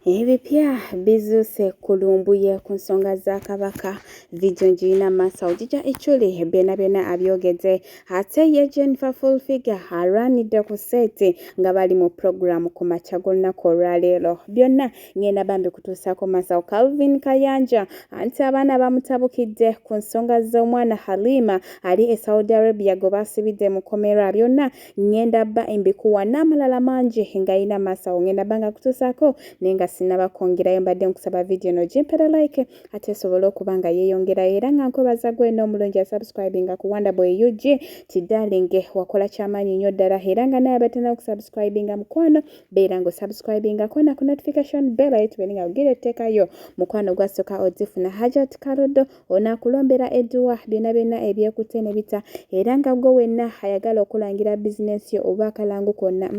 Ebipya bizuuse ku Lumbuye ku nsonga za Kabaka. Vidiyo ngirina mu maaso awo Jjajja Ichuli byonna byonna abyogedde. Ate ye Jennifer Full Figure alwanidde ku seeti nga bali mu pulogulaamu ku makya g'olunaku olwaleero. Byonna ngenda bambi kutuusaako maaso awo Calvin Kayanja anti abaana bamutabukidde ku nsonga z'omwana Halima ali e Saudi Arabia gwe baasibidde mu kkomera. Byonna Ngenda ba mbikuwa n'amalala mangi ngayina maaso awo ngenda ba nga kutuusaako naye nga sinaba kwongerayo mbadde nkusaba vidiyo eno ogimpere like ate esobole okuba nga yeeyongerayo era nga nkwebaza gwe n'omulungi asubscribinga ku Wonderboy UG ti darling wakola kyamaanyi nnyo ddala era nga naye abatana okusubscribinga mukwano beera nga osubscribinga kona ku notification bell ayo tubeere nga ogira etteekayo mukwano gwasooka ozifuna Hajat Karodo Ono akulombera edduwa byonna byonna ebyekutte ne bita era nga gwe wenna ayagala okulangira bizinensi yo oba akalango konna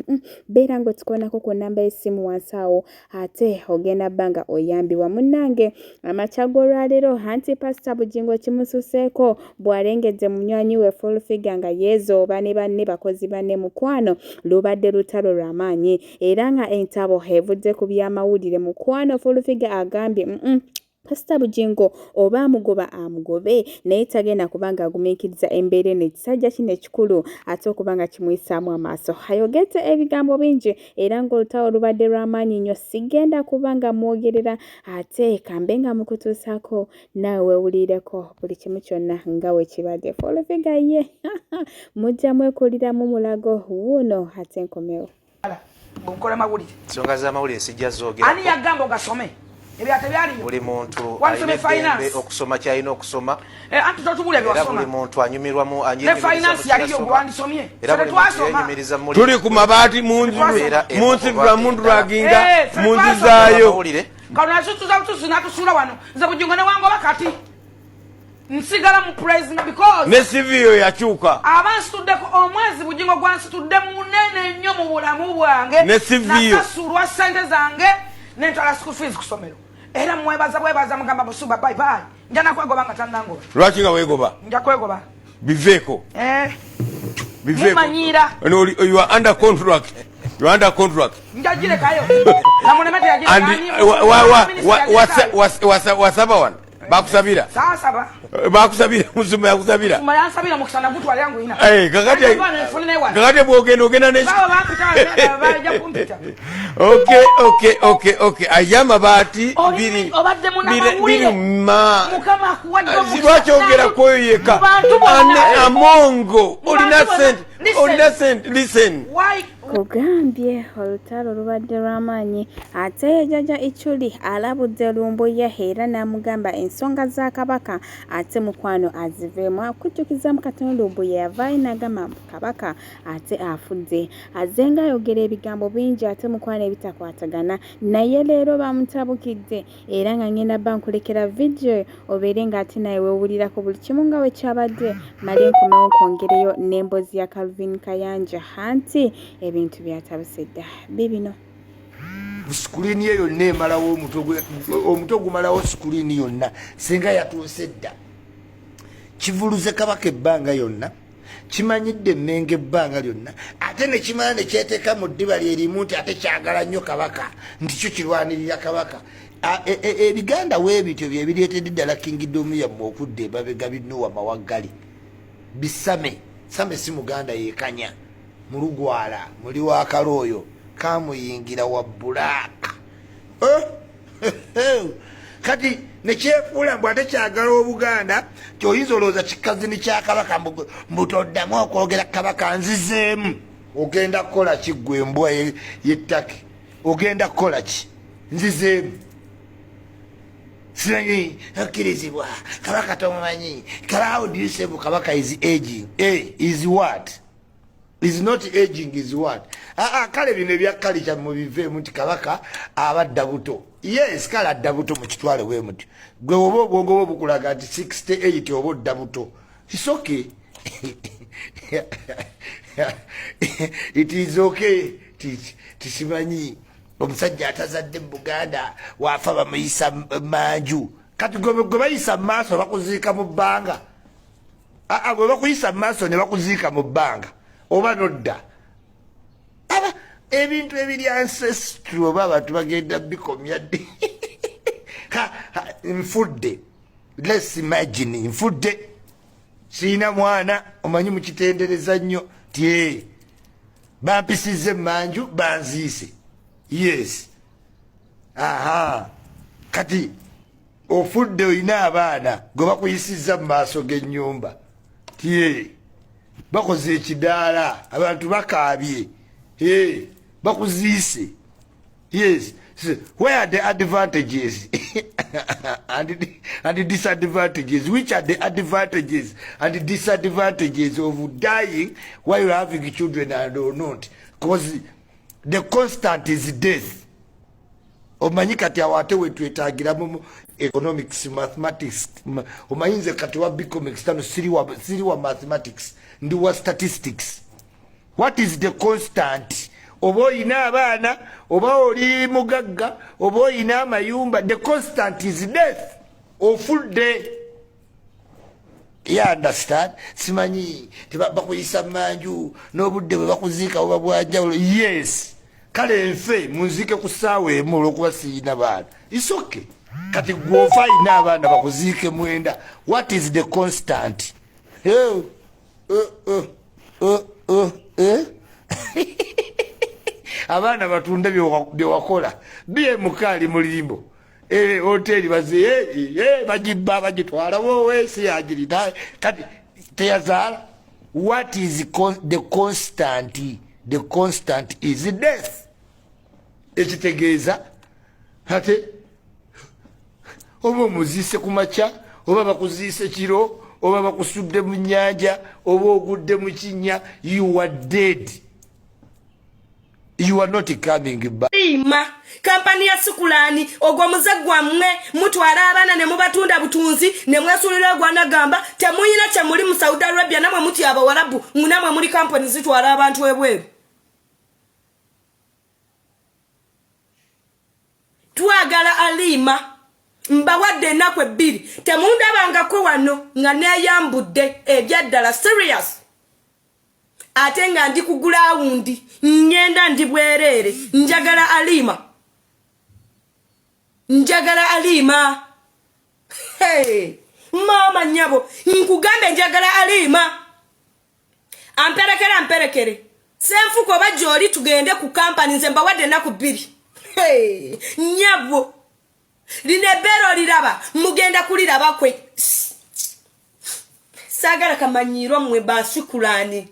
beera ng'otukoonako ku nnamba y'essimu wansi awo ate ogenda bba nga oyambibwa. Munnange amakya g'olwaleero anti Pasita Bugingo kimususeeko bw'alengedde munywanyi we Full Figure nga yeezooba ne banne bakozi banne mukwano lubadde lutalo lwa maanyi era nga entabo evudde ku by'amawulire mukwano Full Figure agambye Pasita Bugingo oba amugoba amugobe naye tagenda kuba nga agumiikiriza embeera eno ekisajja kino ekikulu ate okuba nga kimuyisaamu amaaso. Ayogedde ebigambo bingi era ng'olutalo lubadde lw'amaanyi nnyo sigenda kuba nga mwogerera ate kambe nga mukutuusaako naawe weewulirireko buli kimu kyonna nga we kibadde. Full Figure ye mujja mwekuliramu Mulago wuuno ate nkomewo. Nkola mawulire. Nsonga z'amawulire sijja zoogera. Ani yagamba ogasome? Ebya tebyaliyo. Buli muntu alina eddembe okusoma ky'alina okusoma. Eh, anti totubuulira bye wasoma. Era buli muntu anyumirwa mu Ne finance yaliyo gwe wandisomye. Era buli muntu yenyumiriza mu Tuli ku mabaati mu nzu mu nsibula mu ndulaginga eh, mu nzizaayo. Kano asutuza butusu n'atusuula wano. Nze Bugingo ne wangoba kati. Nsigala mu praising because ne CV yo yakyuka. Abansituddeko omwezi Bugingo gwansitudde munene nnyo mu bulamu bwange. Ne CV yo. Nasasulwa ssente zange ne ntwala school fees ku ssomero. Era mwebaza bwebaza mugamba busuba bye bye. Nja nakwegoba nga tannangoba. Lwaki nga weegoba? Nja kwegoba. Biveeko. Eh. Biveeko. Mumanyiira. No, you are under contract. You are under contract. Nja girekayo. Namulemete yagireka. And wasaba wano. Bakusabira. Saasaba. Eh, bakusabira musumba yakusabira. Musumba yansabira mukisa nagutwala yangu ina. Eh, kakati kakati bwogenda ogenda ne. Baba bampita bajja kumpita. Okay, okay, okay, okay. Aya mabaati biri obadde biri ma. Mukama akuwadde eh, omukisa. Lwaki ogera kwoyo yeka? Ane amongo olina sente olina sente listen. Why Kugambye olutalo lubadde lw'amaanyi ate ye Jjajja Ichuli alabudde Lumbuye era n'amugamba ensonga za Kabaka ate mukwano aziveemu. Akujjukizaamu katono Lumbuye yavaayo n'agamba mbu Kabaka ate afudde. Azzenga ayogera ebigambo bingi ate mukwano ebitakwatagana naye leero bamutabukidde era nga ngenda bba nkulekera vidiyo obeere nga ate nawe wewulirako buli kimu nga wekyabadde male nkomewo nkwongereyo n'emboozi ya Calvin Kayanja anti ebintu byatabuse dda bibino. Sikuliini ye yonna emalawo omutwe gumalawo sikuliini yonna singa yatuuse dda kivuluze kabaka ebbanga yonna kimanyidde emmengo ebbanga lyonna ate nekimala nekyeteeka mu ddiba lyerimu nti ate kyagala nnyo kabaka nti kyo kirwanirira kabaka e, e, ebiganda weebityo byebireetedde ddala kingidomu yammwe okudda emabega binuwa mawaggali bisame same si muganda yekanya mulugwala muli wakala oyo kamuyingira wa bulaaka eh? kati nekyefuula mbu ate kyagala obuganda kyoyinza olowooza kikazini kya kabaka mbu toddamu okwogera kabaka nzizeemu ogenda kukola ki gwe embwa yettake ogenda kukola ki nzizeemu simanyi akkirizibwa kabaka tomumanyi how do you say kabaka is aging eh, is what Is not aging is what? Ah, ah, kale bino ebya culture mubiveemu nti kabaka abadda buto. Yes, kale adda buto mu kitwale bwe mutyo. Gwe oba obwongo bwo bukulaga nti 68 oba odda buto. It's okay. It is okay. Tisimanyi omusajja atazadde mu Buganda waafa bamuyisa manju. Kati gwe bayisa mu maaso bakuziika mu bbanga. Aa gwe bakuyisa mu maaso ne bakuziika mu bbanga oba nodda. Aba Ebintu ebiri ancestry oba abantu bagenda bikomya ddi? Nfudde, let's imagine nfudde, sirina mwana. Omanyi mukitendereza nnyo ti bampisizza emmanju, banziise. Yes, aha, kati ofudde, olina abaana, gwe bakuyisizza mu maaso g'ennyumba, tie bakoze ekidaala, abantu bakaabye, bakuziise. Yes, where are the advantages and the disadvantages? Which are the advantages and the disadvantages of dying while having children and or not? Because the constant is death. Omanyi kati awo ate wetwetagiramu economics, mathematics. Omanyi nze kati wa economics tano, siri wa mathematics, ndi wa statistics. What is the constant? Oba oyina abaana, oba oli mugagga, oba oyina amayumba, the constant is death. Ofudde, you understand? Simanyi bakuyisa manju n'obudde bwe bakuziika buba bwanjawulo. Yes, kale nfe munziike ku ssaawa emu olwokuba siyina baana, it's okay. Kati gwofa ayina abaana bakuziike 9. What is the constant? Eh. Abaana batunde byewakola bmk ali mulimbo, hoteri baze bagibba, bagitwala, wowe siyagirina, kati teyazaala. What is the constant? The constant is death. Ekitegeeza ate oba omuziise ku makya, oba bakuziise kiro, oba bakusudde mu nyanja, oba ogudde mu kinnya, you are dead, you are not coming back. Ima kampani ya Sukulani, ogwo muze gwammwe, mutwala abaana ne mubatunda butunzi ne mwesulira. Gwanagamba temuyina kyemuli mu Saudi Arabia, namwe mutya Abawarabu, namwe muli kampani zitwala abantu ebweru. Twagala Alima. Mbawadde ennaku 2, temundabangako wano nga neeyambudde ebyaddala serious, ate nga ndi ku ground, ngenda ndi bwereere. Njagala Alima, njagala Alima. Hey, maama nnyabo, nkugambe njagala Alima amperekere, amperekere senfuko oba gy'oli, tugende ku kampani. Nze mbawadde ennaku 2. Hey, nnyabo, lino ebbeera oliraba, mugenda kuliraba kwe. Saagala kamanyiiro mmwe Basikulani.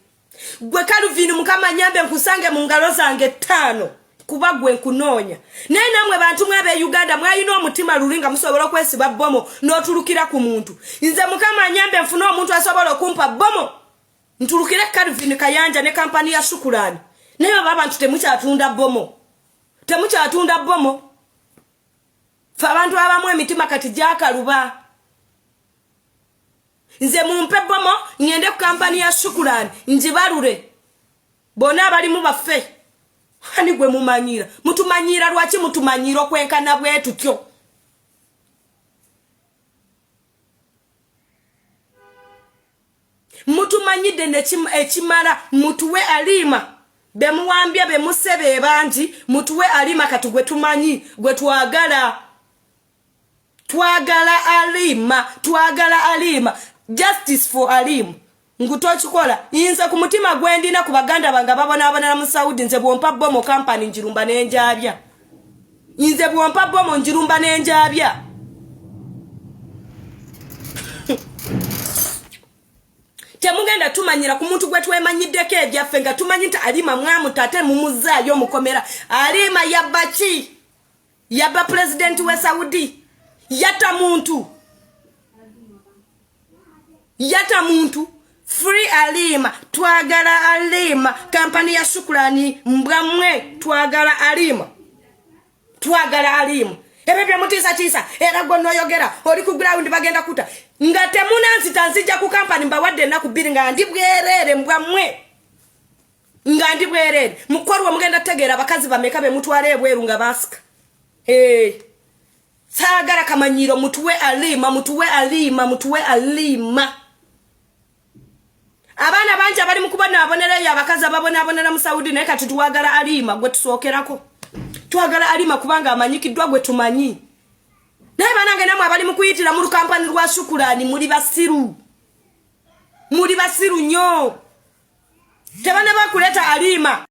Gwe Kaluvini, Mukama nyambe nkusange mu ngalo zange 5, kuba gwe nkunoonya. Naye namwe bantu mwe ab'e Uganda mwalina omutima luli nga musobola okwesiba bomo n'otulukira ku muntu. Nze Mukama nyambe nfune omuntu asobola okumpa bomo ntulukire Kaluvini Kayanja ne kampani ya Shukulani. Naye oba abantu temukyatunda bomo, temukyatunda bomo. Fe abantu abamu emitima kati gyakaluba. Nze mumpe bomo ngende ku kampani ya Shukulani njibalule bonna abalimu baffe. Ani gwe mumanyira? Mutumanyira lwaki? Mutumanyira okwenkana bwe tutyo? Mutumanyidde ekimala. Mutuwe Alima. Bemuwambye, bemusebe bangi, mutuwe Alima. Kati gwe tumanyi, gwe twagala, twagala Alima, twagala Alima. Justice for Alima. Ngutokikola nze ku mutima gwendina ku baganda bange babonaabonera mu Saudi. Nze bwompa bomo, kampani njirumba nenjabya. Nze bwompa bomo, njirumba nenjabya. Temugenda tumanyira ku muntu gwe twemanyiddeko ebyaffe, nga tumanyi nti Alima mwamuta ate mumuzaayo mukomera. Alima yabba ki? Yabba pulezidenti we Saudi? Yatta muntu? Yatta muntu? Free Alima, twagala Alima. Kampani ya Shukulani, mbwamwe, twagala Alima, twagala Alima. Ebyo byemutiisatiisa, era gwe noyogera oli ku ground, bagenda kuta nga temunanzita. Nzija ku kampani, mbawadde ennaku 2 nga ndi bwereere, mbwammwe, nga ndi bwereere. Mukolwa mugenda tegeera abakazi bameka bemutwala ebweru nga basika. Hey. Saagala kamanyiro. Mutuwe Alima, mutuwe Alima, mutuwe Alima. Abaana bangi abali mu kubonaabonera eyo, abakazi ababonaabonera mu Saudi, naye kati twagala Alima gwe tusookerako. Twagala Alima kubanga amanyikiddwa, gwe tumanyi. Naye banange, namwe abali mu kuyitira mu lukampani lwa Shukulani, muli basiru, muli basiru nnyo. Tebanaba kuleeta Alima.